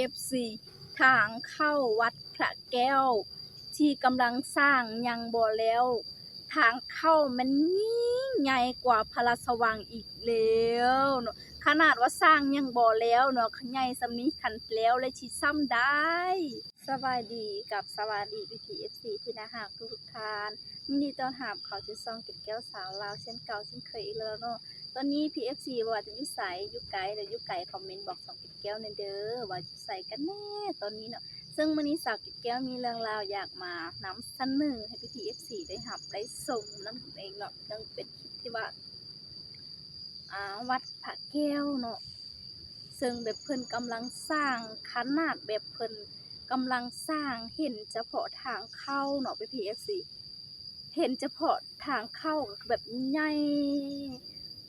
ເອັຟຊີ ທາງເຂົ້າວັດພະແກ້ວທີ່ກຳລັງສ້າງຍັງບໍ່ແລ້ວ. ທາງເຂົ້າມັນຍິ່ງໃຫຍ່ກວ່າພະລາຊະວັງອີກແລ້ວເນາະ. ຂະໜາດວ່າສ້າງຍັງບໍ່ແລ້ວເນາະ, ໃຫຍ່ສ່ຳນີ້ຄັນແລ້ວແລ້ວຊິສ່ຳໃດ. ສະບາຍດີກັບສະຫວັດດີພີ່ໆ ເອັຟຊີ ທີ່ໜ້າຮັກທຸກໆທ່ານ. ຍິນດີຕ້ອນຮັບເຂົ້າສູ່ຊ່ອງເກັດແກ້ວສາວລາວເຊັ່ນເກົ່າເຊັ່ນເຄີຍອີກແລ້ວເນາະ. ຕອນນີ້ພີ່ໆ ເອັຟຊີ ບໍ່ວ່າຈະຢູ່ໃສ, ຢູ່ໄກ ຫຼື ຢູ່ໃກ້ ຄອມເມັນບອກຊ່ອງເກັດແກ້ວແດ່ເດີ ວ່າຢູ່ໃສກັນແນ່ຕອນນີ້ເນາະ. ເຊິ່ງມື້ນີ້ສາວເກັດແກ້ວມີເລື່ອງລາວຢາກມານຳສະເໜີໃຫ້ພີ່ໆ ເອັຟຊີ ໄດ້ຮັບໄດ້ຊົມນັ້ນເອງເນາະ. ເຊິ່ງເປັນຄລິບທີ່ວ່າ ອ່າ ວັດພະແກ້ວເນາະ, ເຊິ່ງແບບເພິ່ນກຳລັງສ້າງ, ຂະໜາດແບບເພິ່ນກຳລັງສ້າງ ເຫັນສະເພາະທາງເຂົ້າເນາະ ພີ່ໆ ເອັຟຊີ ເຫັນສະເພາະທາງເຂົ້າກໍຄືແບບໃຫຍ່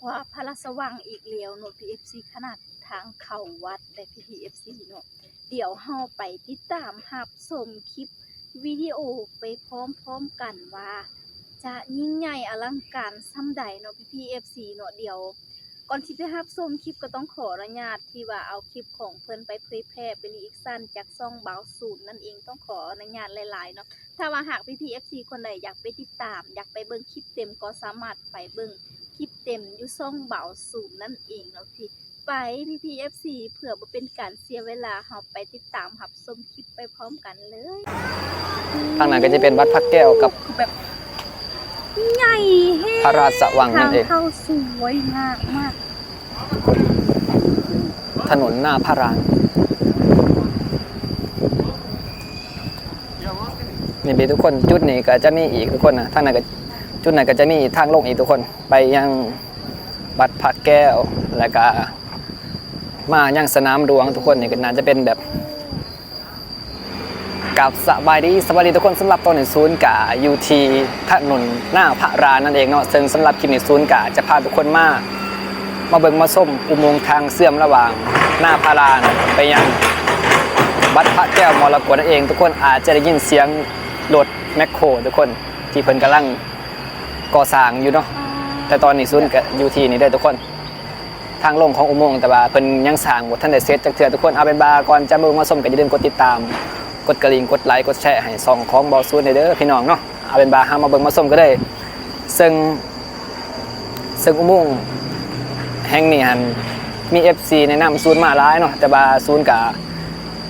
ກວ່າພະລາຊະວັງອີກແລ້ວເນາະ ພີ່ໆ ເອັຟຊີ ຂະໜາດທາງເຂົ້າວັດໃດ ພີ່ໆ ເອັຟຊີ ເນາະ. ດຽວເຮົາໄປຕິດຕາມຮັບຊົມຄລິບວິດີໂອໄປພ້ອມໆ ກັນວ່າ ຈະຍິ່ງໃຫຍ່ອະລັງການສ່ຳໃດເນາະ ພີ່ໆ ເອັຟຊີ ເນາະ. ດຽວກ່ອນທີ່ຈະຮັບຊົມຄລິບ ກໍຕ້ອງຂໍອະນຸຍາດທີ່ວ່າເອົາຄລິບຂອງເພິ່ນໄປເຜີຍແຜ່ ໄປຣີແອັກຊັນ ຈາກຊ່ອງບ່າວສູນນັ້ນເອງ, ຕ້ອງຂໍອະນຸຍາດຫຼາຍໆ ເນາະ. ຖ້າວ່າຫາກພີ່ໆ ເອັຟຊີ ຄົນໃດຢາກໄປຕິດຕາມ, ຢາກໄປເບິ່ງຄລິບເຕັມ ກໍສາມາດໄປເບິ່ງຄລິບເຕັມຢູ່ຊ່ອງບ່າວສູນນັ້ນເອງເນາະ ພີ່. ໄປ ພີ່ໆ ເອັຟຊີ ເພື່ອບໍ່ເປັນການເສຍເວລາ, ເຮົາໄປຕິດຕາມຮັບຊົມຄລິບໄປພ້ອມກັນເລີຍ. ທາງນັ້ນກໍຈະເປັນວັດພະແກ້ວກັບ ແບບໃຫຍ່ແຮງ ພະລາຊະວັງນັ້ນເອງ. ທາງເຂົ້າສວຍງາມມາກ. ຖະໜົນໜ້າພະລານ ນີ້ເປັນທຸກຄົນ, ຈຸດນີ້ກໍຈະມີອີກທຸກຄົນນະ, ທາງນັ້ນກໍ ຈຸດນັ້ນກໍຈະມີທາງລົງອີກທຸກຄົນ ໄປຍັງວັດພະແກ້ວ ແລ້ວກໍມາຍັງສະໜາມຫຼວງທຸກຄົນ. ນີ້ກໍໜ້າຈະເປັນແບບ ກັບສະບາຍດີ, ສະບາຍດີທຸກຄົນ. ສຳລັບຕອນນີ້ສູນກະຢູ່ທີ່ຖະໜົນໜ້າພະລານນັ້ນເອງເນາະ, ເຊິ່ງສຳລັບຄລິບນີ້ສູນກະຈະພາທຸກຄົນມາ ມາເບິ່ງມາຊົມອຸໂມງທາງເຊື່ອມລະຫວ່າງໜ້າພະລານໄປຍັງວັດພະແກ້ວມໍລະກົດນັ້ນເອງ. ທຸກຄົນອາດຈະໄດ້ຍິນສຽງລົດແມັກໂຄທຸກຄົນ ທີ່ເພິ່ນກຳລັງກໍ່ສ້າງຢູ່ເນາະ, ແຕ່ຕອນນີ້ສູນກະຢູ່ທີ່ນີ້ເດີທຸກຄົນ. ທາງລົງຂອງອຸໂມງ, ແຕ່ວ່າເພິ່ນຍັງສ້າງບໍ່ທັນໄດ້ເສັດຈັກເທື່ອທຸກຄົນ. ເອົາເປັນວ່າກ່ອນຈະເບິ່ງມາຊົມ ກໍຢ່າລືມກົດຕິດຕາມ, ກົດກະລິ່ງ, ກົດໄລ, ກົດແຊໃຫ້ຊ່ອງຂອງບ່າວສູນແດ່ເດີພີ່ນ້ອງເນາະ. ເອົາເປັນວ່າເຮົາມາເບິ່ງມາຊົມກັນເລີຍ. ເຊິ່ງ ເຊິ່ງອຸໂມງແຫ່ງນີ້ຫັ້ນ ມີເອັຟຊີແນະນຳສູນມາຫຼາຍເນາະ, ແຕ່ວ່າສູນກະ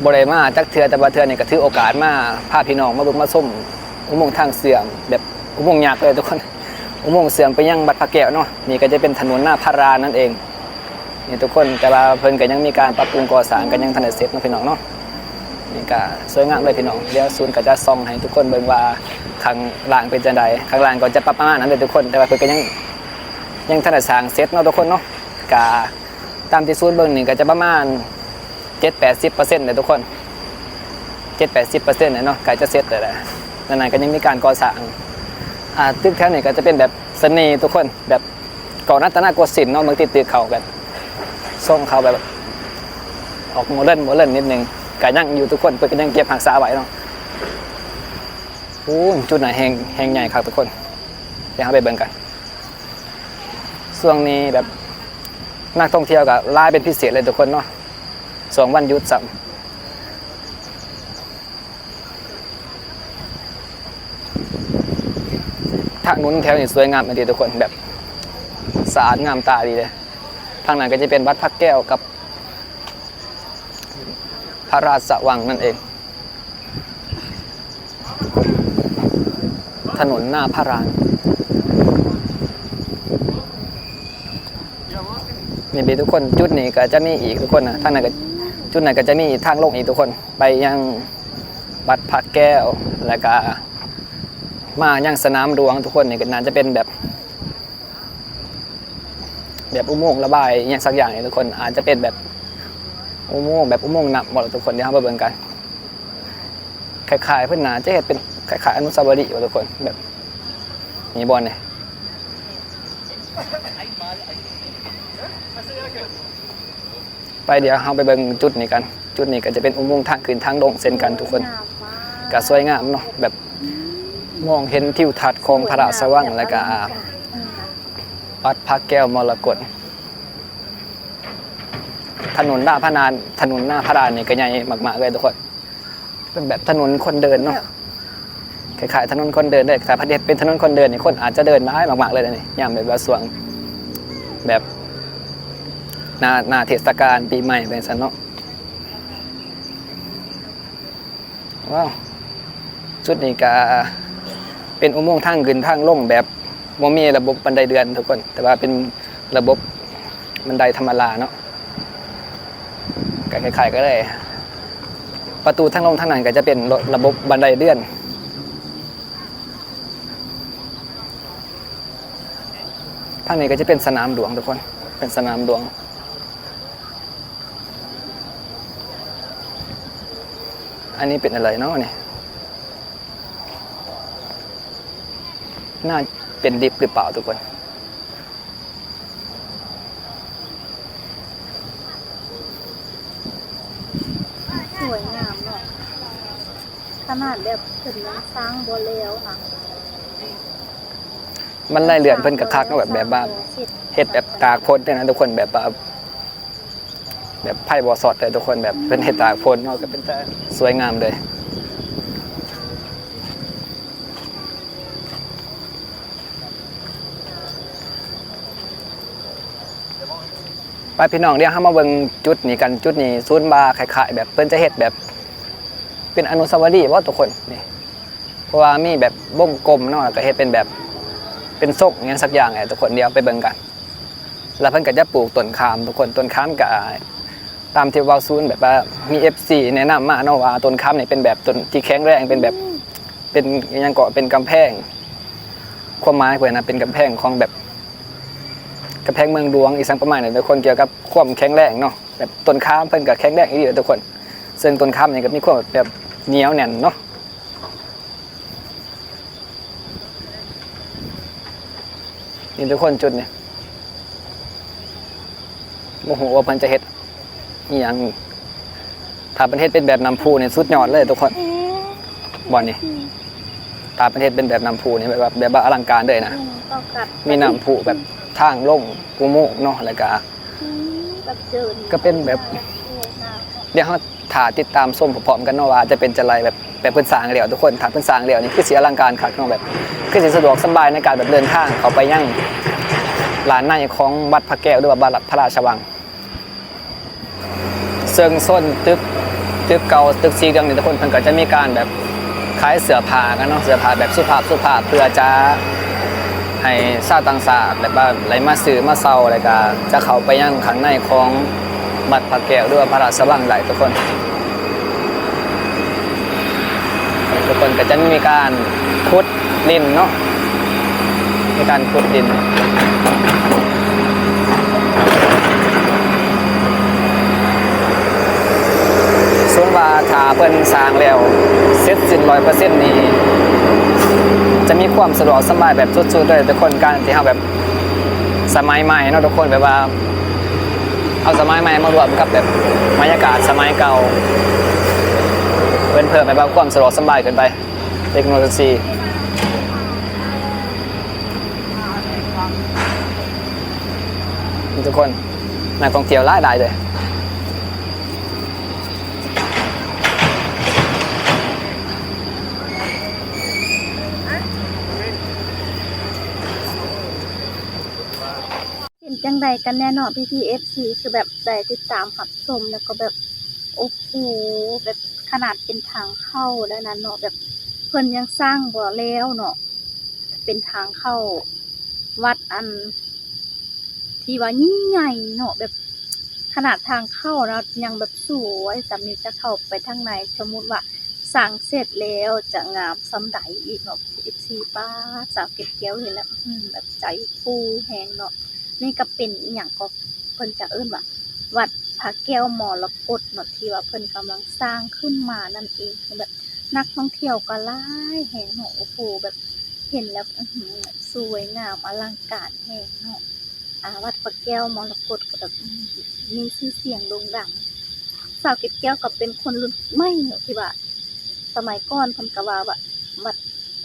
ບໍ່ໄດ້ມາຈັກເທື່ອ, ແຕ່ວ່າເທື່ອນີ້ກໍຖືໂອກາດມາພາພີ່ນ້ອງມາເບິ່ງມາຊົມອຸໂມງທາງເຊື່ອມ ແບບອຸໂມງຍັກເລີຍທຸກຄົນ, ອຸໂມງເຊື່ອມໄປຍັງວັດພະແກ້ວເນາະ. ນີ້ກໍຈະເປັນຖະໜົນໜ້າພະລານນັ້ນເອງ. ນີ້ທຸກຄົນ, ແຕ່ວ່າເພິ່ນກໍຍັງມີການປັບປຸງກໍ່ສ້າງ, ກໍຍັງທັນໄດ້ເສັດເນາະພີ່ນ້ອງເນາະ. ນີ້ກໍສວຍງາມເລີຍພີ່ນ້ອງ. ດຽວສູນກໍຈະສ່ອງໃຫ້ທຸກຄົນເບິ່ງວ່າຂ້າງລ່າງເປັນຈັ່ງໃດ. ຂ້າງລ່າງກໍຈະປະມານນັ້ນເລີຍທຸກຄົນ, ແຕ່ວ່າເພິ່ນກໍຍັງ ຍັງທັນໄດ້ສ້າງເສັດເນາະທຸກຄົນເນາະ. ກໍຕາມທີ່ສູນເບິ່ງນີ້ກໍຈະປະມານເຈັດແປດສິບເປີເຊັນແຫຼະທຸກຄົນ, ເຈັດແປດສິບເປີເຊັນແຫຼະເນາະ, ໃກ້ຈະເສັດແລ້ວແຫຼະ. ນັ້ນກໍຍັງມີການກໍ່ສ້າງ. ອ່າ ຕຶກແຖວນີ້ກໍຈະເປັນແບບສະເໜ່ທຸກຄົນ, ແບບ ເກົ່າລັດຕະນະໂກສິນເນາະ, ເບິ່ງຕິດຕຶກເຂົາແບບ ຊົງເຂົາແບບອອກໂມເດີນ ໂມເດີນນິດໜຶ່ງ, ກະຍັງຢູ່ທຸກຄົນ, ເພິ່ນກະຍັງເກັບຮັກສາໄວ້ເນາະ. ໂອ້ ຈຸດນັ້ນແຮ່ງ ແຮ່ງໃຫຍ່ຄັກທຸກຄົນ, ດຽວເຮົາໄປເບິ່ງກັນ. ຊ່ວງນີ້ແບບນັກທ່ອງທ່ຽວກະຫຼາຍເປັນພິເສດເລີຍທຸກຄົນເນາະ, ຊ່ວງວັນຢຸດຊ້ຳ. ຖະໜົນແຖວນີ້ສວຍງາມອີ່ຫຼີທຸກຄົນ, ແບບສະອາດງາມຕາດີເດ້. ທາງນັ້ນກໍຈະເປັນວັດພະແກ້ວກັບພະລາຊະວັງນັ້ນເອງ, ຖະໜົນໜ້າພະລານ. ນີ້ເປັນທຸກຄົນ, ຈຸດນີ້ກໍຈະມີອີກທຸກຄົນນະ, ທາງນັ້ນກໍ ຈຸດນັ້ນກໍຈະມີທາງລົງອີກທຸກຄົນ, ໄປຍັງວັດພະແກ້ວ ແລ້ວກໍມາຍັງສະໜາມຫຼວງທຸກຄົນ. ນີ້ກໍໜ້າຈະເປັນແບບ ແບບອຸໂມງລະບາຍອີ່ຫຍັງສັກຢ່າງນີ້ທຸກຄົນ, ອາດຈະເປັນແບບອຸໂມງ ແບບອຸໂມງນ້ຳບໍ່ລະທຸກຄົນ, ດຽວເຮົາໄປເບິ່ງກັນ. ຄ້າຍໆ ເພິ່ນໜ້າຈະເຮັດເປັນຄ້າຍໆ ອະນຸສາວະລີບໍ່ທຸກຄົນ, ແບບ ນີ້ບ່ອນນີ້ ໄປ ດຽວເຮົາໄປເບິ່ງຈຸດນີ້ກັນ. ຈຸດນີ້ກໍຈະເປັນອຸໂມງທາງຂຶ້ນທາງລົງເຊັ່ນກັນທຸກຄົນ, ກໍສວຍງາມເນາະ, ແບບມອງເຫັນທິວທັດຂອງພະລາຊະວັງ ແລ້ວກໍວັດພະແກ້ວມໍລະກົດ. ຖະໜົນລາວພະນານ ຖະໜົນນາພະລານນີ້ກໍໃຫຍ່ມາກໆເລີຍທຸກຄົນ. ເປັນແບບຖະໜົນຄົນເດີນເນາະ ຄ້າຍໆຖະໜົນຄົນເດີນເລີຍ. ຖ້າເພິ່ນເຮັດເປັນຖະໜົນຄົນເດີນນີ້ ຄົນອາດຈະເດີນຫຼາຍມາກໆເລີຍນີ້ ຍາມແບບວ່າຊ່ວງແບບໜ້າ ໜ້າເທດສະການປີໃໝ່ໄປຈັ່ງຊັ້ນເນາະ. ວ້າວ ຈຸດນີ້ກະເປັນອຸໂມງທາງຂຶ້ນທາງລົງ ແບບບໍ່ມີລະບົບບັນໄດເລື່ອນທຸກຄົນ ແຕ່ວ່າເປັນລະບົບບັນໄດທຳມະດາເນາະ ກະຄ້າຍໆກັນເລີຍ. ປະຕູທາງລົງທາງນັ້ນກະຈະເປັນລະບົບບັນໄດເລື່ອນ. ທາງນີ້ກະຈະເປັນສະໜາມຫຼວງທຸກຄົນ ເປັນສະໜາມຫຼວງ. ອັນນີ້ເປັນອະໄລເນາະນີ້? ໜ້າເປັນລິບຫຼືເປົ່າທຸກຄົນ? ສວຍງາມເນາະ ຂະໜາດແບບເພິ່ນຍັງສ້າງບໍ່ແລ້ວນະ. ບັນໄດເລື່ອນເພິ່ນກະຄັກເນາະ ແບບ ແບບວ່າເຮັດແບບຕາກຝົນເດ້ນະທຸກຄົນ ແບບວ່າ ແບບໄຟບໍ່ຊັອດເລີຍທຸກຄົນ ແບບເພິ່ນເຮັດຕາກຝົນເນາະ ກໍເປັນຕາສວຍງາມເລີຍ. ໄປພີ່ນ້ອງ ດຽວເຮົາມາເບິ່ງຈຸດນີ້ກັນ. ຈຸດນີ້ສູນວ່າຄ້າຍໆແບບເພິ່ນຈະເຮັດແບບເປັນອະນຸສາວະລີບໍ່ທຸກຄົນ? ນີ້ ເພາະວ່າມີແບບວົງກົມເນາະ ແລ້ວກໍເຮັດເປັນແບບ ເປັນຊົງຫຍັງສັກຢ່າງແຫຼະທຸກຄົນ ດຽວໄປເບິ່ງກັນ. ແລ້ວເພິ່ນກໍຈະປູກຕົ້ນຂາມທຸກຄົນ ຕົ້ນຂາມກໍຕາມທີ່ເວົ້າສູນ ແບບວ່າມີເອັຟຊີແນະນຳມາເນາະ ວ່າຕົ້ນຂາມນີ້ເປັນແບບຕົ້ນທີ່ແຂງແຮງ ເປັນແບບ ເປັນອີ່ຫຍັງເກາະ ເປັນກຳແພງ ຄວາມໝາຍເພິ່ນນະ ເປັນກຳແພງຂອງແບບ ກຳແພງເມືອງຫຼວງ ອີ່ຫຍັງປະມານນີ້ທຸກຄົນ ກ່ຽວກັບຄວາມແຂງແຮງເນາະ ແບບຕົ້ນຂາມເພິ່ນກໍແຂງແຮງອີ່ຫຼີແຫຼະທຸກຄົນ. ເຊິ່ງຕົ້ນຂາມນີ້ກໍມີຄວາມແບບໜຽວແໜ້ນເນາະ. ນີ້ທຸກຄົນ ຈຸດນີ້ ບໍ່ຮູ້ວ່າເພິ່ນຈະເຮັດອີ່ຫຍັງ. ຖ້າເພິ່ນເຮັດເປັນແບບນ້ຳພຸນີ້ສຸດຍອດເລີຍທຸກຄົນ ບ່ອນນີ້. ຖ້າເພິ່ນເຮັດເປັນແບບນ້ຳພຸນີ້ ແບບວ່າ ແບບວ່າອະລັງການເລີຍນະ. ມີນ້ຳພຸແບບທາງລົງອຸໂມງເນາະ ແລ້ວກະ ກໍເປັນແບບ ດຽວເຮົາຖ້າຕິດຕາມຊົມພ້ອມໆກັນເນາະ ວ່າຈະເປັນຈັ່ງໃດ ແບບ ແບບເພິ່ນສ້າງແລ້ວທຸກຄົນ. ຖ້າເພິ່ນສ້າງແລ້ວນີ້ຄືຊິອະລັງການຄັກເນາະ ແບບຄືຊິສະດວກສະບາຍໃນການແບບເດີນທາງເຂົ້າໄປຍັງລານໃນຂອງວັດພະແກ້ວ ຫຼືວ່າວັດພະລາຊະວັງ. ເຊິ່ງໂຊນຕຶກ ຕຶກເກົ່າ ຕຶກສີເຫຼືອງນີ້ທຸກຄົນ ເພິ່ນກໍຈະມີການແບບຂາຍເສື້ອຜ້າກັນເນາະ ເສື້ອຜ້າແບບສຸພາບໆ ເພື່ອຈະ ໃຫ້ຊາວຕ່າງຊາດແບບວ່າໄດ້ມາຊື້ມາເຊົ່າ ແລ້ວກະຈະເຂົ້າໄປຍັງຂ້າງໃນຂອງວັດພະແກ້ວ ຫຼືວ່າພະລາຊະວັງໄດ້ທຸກຄົນ. ທຸກຄົນກໍຈະມີການຂຸດດິນເນາະ ມີການຂຸດດິນ. ສົມວ່າຖ້າເພິ່ນສ້າງແລ້ວເສັດສິ້ນຮ້ອຍເປີເຊັນນີ້ ຈະມີຄວາມສະດວກສະບາຍແບບສຸດໆເລີຍທຸກຄົນ. ການທີ່ເຮົາແບບສະໄໝໃໝ່ເນາະທຸກຄົນ ແບບວ່າເອົາສະໄໝໃໝ່ມາລວມກັບແບບບັນຍາກາດສະໄໝເກົ່າ ເພິ່ນເພີ່ມແບບວ່າຄວາມສະດວກສະບາຍຂຶ້ນໄປ ເຕັກໂນໂລຊີ. ນີ້ທຸກຄົນ ນັກທ່ອງທ່ຽວຫຼາຍໆເລີຍ. ເປັນຈັ່ງໃດກັນແນ່ເນາະ ພີ່ໆ ເອັຟຊີ ຄືແບບໄດ້ຕິດຕາມຮັບຊົມ ແລ້ວກໍແບບ ໂອ້ໂຫ ແບບຂະໜາດເປັນທາງເຂົ້າແລ້ວນັ້ນເນາະ ແບບເພິ່ນຍັງສ້າງບໍ່ແລ້ວເນາະ. ເປັນທາງເຂົ້າວັດອັນທີ່ວ່າຍິ່ງໃຫຍ່ເນາະ ແບບຂະໜາດທາງເຂົ້ານະຍັງແບບສວຍສ່ຳນີ້ ຈະເຂົ້າໄປທາງໃນ ສົມມຸດວ່າສ້າງເສັດແລ້ວຈະງາມສ່ຳໃດອີກເນາະ ເອັຟຊີ. ປ້າດ ສາວເກັບແກ້ວເຫັນແລ້ວ ອື ແບບໃຈຟູແຮງເນາະ. ນີ້ກໍເປັນອີ່ຫຍັງກໍ ເພິ່ນຈະເອີ້ນວ່າ ວັດພະແກ້ວມໍລະກົດເນາະ ທີ່ວ່າເພິ່ນກຳລັງສ້າງຂຶ້ນມານັ້ນເອງ. ຄືແບບນັກທ່ອງທ່ຽວກໍຫຼາຍແຮງເນາະ ໂອ້ໂຫ ແບບເຫັນແລ້ວ ອືຫື ສວຍງາມອະລັງການແຮງເນາະ. ອາ ວັດພະແກ້ວມໍລະກົດກໍແບບ ອື ມີຊື່ສຽງໂດ່ງດັງ. ສາວເກັບແກ້ວກໍເປັນຄົນລຸ້ນໃໝ່ເນາະ ທີ່ວ່າສະໄໝກ່ອນເພິ່ນກໍວ່າ ວັດ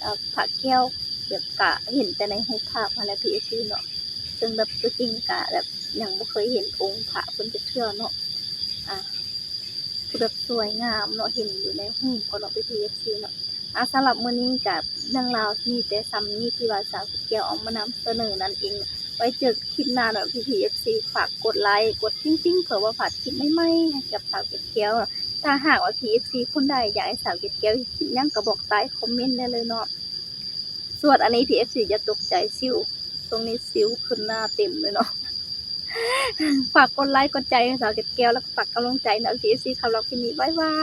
ອາ ພະແກ້ວ ແບບກະເຫັນແຕ່ໃນຮູບພາບຫັ້ນແຫຼະ ພີເອັຟຊີ ເນາະ. ເຊິ່ງແບບຕົວຈິງກະແບບຍັງບໍ່ເຄີຍເຫັນອົງພະເພິ່ນຈັກເທື່ອເນາະ. ຄືແບບສວຍງາມເນາະ ເຫັນຢູ່ໃນຮູບກໍເນາະ ພີ່ໆ ເອັຟຊີ ເນາະ. ອ່າ ສຳລັບມື້ນີ້ກໍເລື່ອງລາວມີແຕ່ສ່ຳນີ້ ທີ່ວ່າສາວເກັດແກ້ວເອົາມານຳສະເໜີນັ້ນເອງ. ໄວ້ເຈີກັນຄລິບໜ້າເນາະ ພີ່ໆ ເອັຟຊີ ຝາກກົດໄລ ກົດຕິ່ງໆ ເພື່ອບໍ່ພາດຄລິບໃໝ່ໆ ໃຫ້ກັບສາວເກັດແກ້ວເນາະ. ຖ້າຫາກວ່າ ພີ່ໆ ເອັຟຊີ ຄົນໃດຢາກໃຫ້ສາວເກັດແກ້ວເຮັດຄລິບຫຍັງ ກໍບອກໃຕ້ຄອມເມັນໄດ້ເລີຍເນາະ. ສ່ວນອັນນີ້ ພີ່ໆ ເອັຟຊີ ຢ່າຕົກໃຈ ສິວ ຊ່ວງນີ້ສິວຂຶ້ນໜ້າເຕັມເລີຍເນາະ. ຝາກກົດໄລ ກົດໃຈໃຫ້ສາວເກັດແກ້ວ ແລ້ວກໍຝາກກຳລັງໃຈເນາະ ພີ່ໆ ເອັຟຊີ ສຳລັບຄລິບນີ້ ບາຍບາຍ.